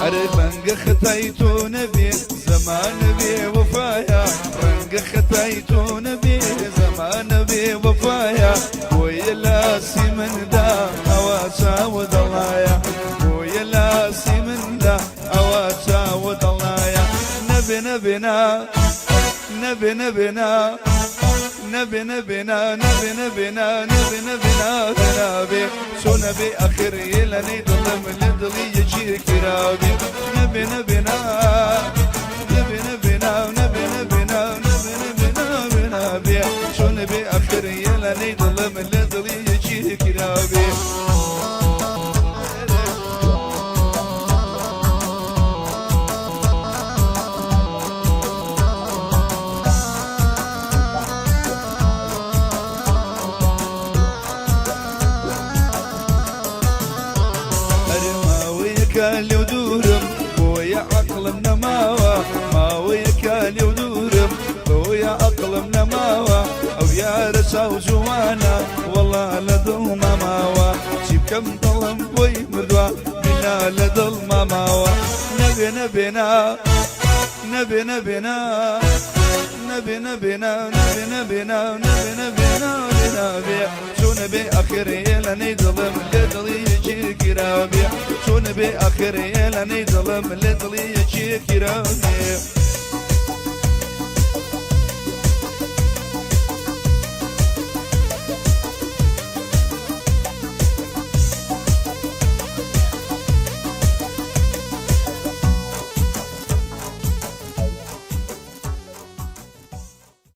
ئەرێ ڕەنگە خەتای تۆ نەبێ زەمانە بێ وەفایە، ڕەنگە خەتای تۆ نەبێ زەمانە بێ وەفایە، بۆیە لاسی مندا ئەوە چاوە دەڵایە، بۆیە لاسی مندا ئەوە چاوە دەڵایە. نەبێ نەبێ نا نەبێ نەبێ نا نەبێ نەبێ نا نەبێ نەبێ نا نەبێ نەبێ نابێ نابێ چۆن نەبێ ئەخر لەنەی دڵم لە دڵی یەکی کرابێ. نەبێ نەبێ نا نەبێ نەبێ نا نەبێ نەبێ نا نەبێ نەبێ نابێ نابێ چۆن نەبێ ئەخر لەنەی دڵم لە دڵی یەکی کرابێ. ئەرێ ماوەیەکە لێو دوورم بۆیە عەقڵم نەماوە، ماوەیەکە لێو دوورم بۆیە عەقڵم نەماوە، ئەو یارە چاو جوانە وەڵا لە دڵما ماوە، چی بکەم دڵم بۆی مردووە بیلا لە دڵما ماوە. نەبێ نەبێ نا نەبێ نەبێ نا نەبێ نەبێ نا نەبێ نەبێ نا نەبێ نەبێ نابێ نابێ چۆن بێ ئەخرێ لەنەی دڵم لە دڵی یەکی کرابێ، چۆن بێ ئەخرێ لەنەی دڵم لە دڵی یەکی کرابێ.